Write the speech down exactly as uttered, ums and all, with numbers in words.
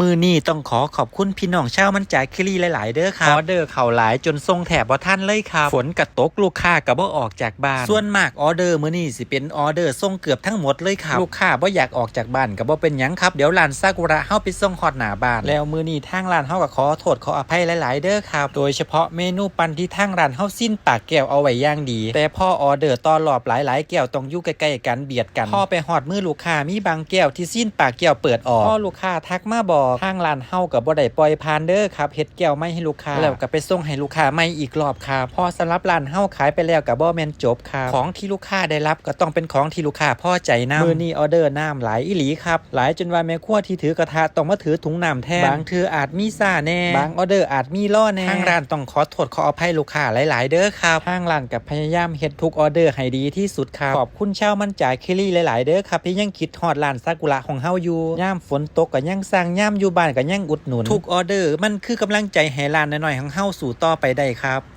มื้อนี้ต้องขอขอบคุณพี่น้องชาวมันจาคีรีหลายๆเด้อครับ ออเดอร์เข้าหลายจนส่งแทบบ่ทันเลยครับ ฝนก็ตก ลูกค้าก็บ่ออกจากบ้าน ส่วนมากออเดอร์มื้อนี้สิเป็นออเดอร์ส่งเกือบทั้งหมดเลยครับ ลูกค้าบ่อยากออกจากบ้านก็บ่เป็นหยังครับ เดี๋ยวร้านซากุระเฮาไปส่งฮอดหน้าบ้าน แล้วมื้อนี้ทางร้านเฮาก็ขอโทษขออภัยหลายๆเด้อครับ โดยเฉพาะเมนูปั่นที่ทางร้านเฮาซีนปากแก้วเอาไว้อย่างดี แต่พอออเดอร์ต่อรอบหลายๆแก้วต้องอยู่ใกล้ๆกันเบียดกัน พอไปฮอดมือลูกค้ามีบางแก้วที่ซีนปากแก้วเปิดออก พอลูกค้าทักมาบอก ทางร้านเฮาก็บ่ได้ปล่อยผ่านเด้อครับ เฮ็ดแก้วใหม่ให้ลูกค้า แล้วก็ไปส่งให้ลูกค้าใหม่อีกรอบครับ เพราะสำหรับร้านเฮาขายไปแล้วก็บ่แม่นจบครับ ของที่ลูกค้าได้รับก็ต้องเป็นของที่ลูกค้าพอใจนำ มื้อนี้ออเดอร์น้ำหลายอีหลีครับ หลายจนว่าแม่ครัวที่ถือกระทะต้องมาถือถุงน้ำแทน บางเทื่ออาจมีซ่าแน่ บางออเดอร์อาจมีรอแน่ ทางร้านต้องขอโทษขออภัยลูกค้าหลายๆเด้อครับ ทางร้านก็พยายามเฮ็ดทุกออเดอร์ให้ดีที่สุดครับ ขอบคุณชาวมันจาคีรีหลายๆเด้อครับ ที่ยังคิดฮอดร้านซากุระของเฮาอยู่ ยามฝนตกก็ยังซ่าง ยามอยู่บ้านก็ยังอุดหนุน ทุกออเดอร์มันคือกำลังใจให้ร้านน้อยๆของเฮาสู้ต่อไปได้ครับ